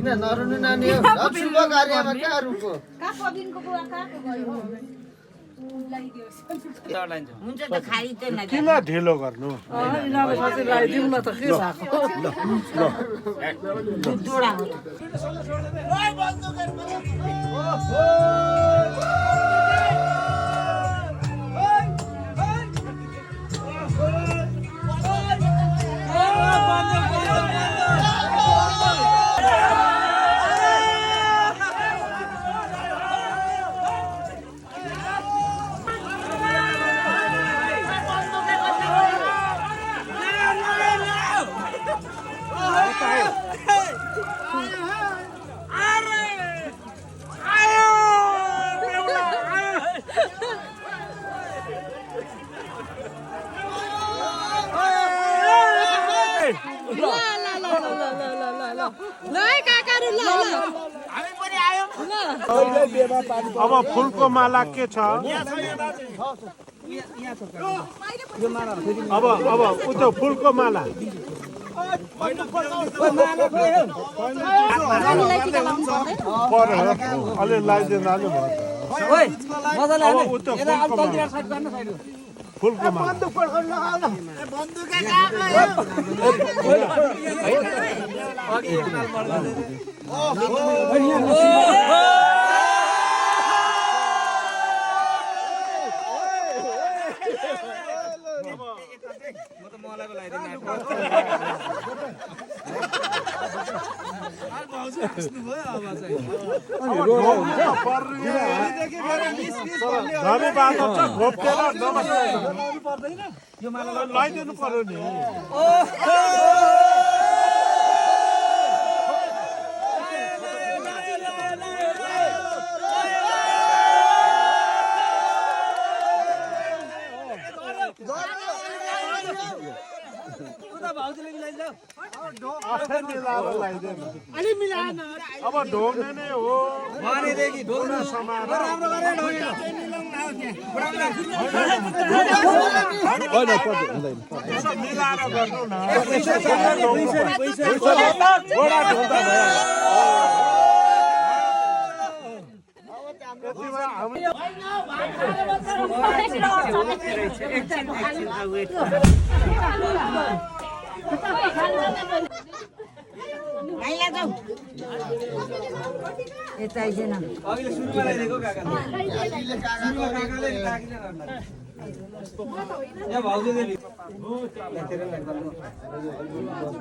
किन नरुनु नानी हो शुभ कार्यमा कहाँ रुको हुन्छ त खाइ त न किन ढिलो गर्नु जोडा हो अब फुलको माला के छ अब उतो फुलको माला अलि लगाइदिनु हाल्नु भयो फुलको माला लगाइदिनु पर्यो नि अब ढोग्ने नै हो मिलाएर गर्नु न माइला जाऊ यता आइजेन अघिले सुरुमा ल्याइदिएको काकाले यहाँ भाउजूले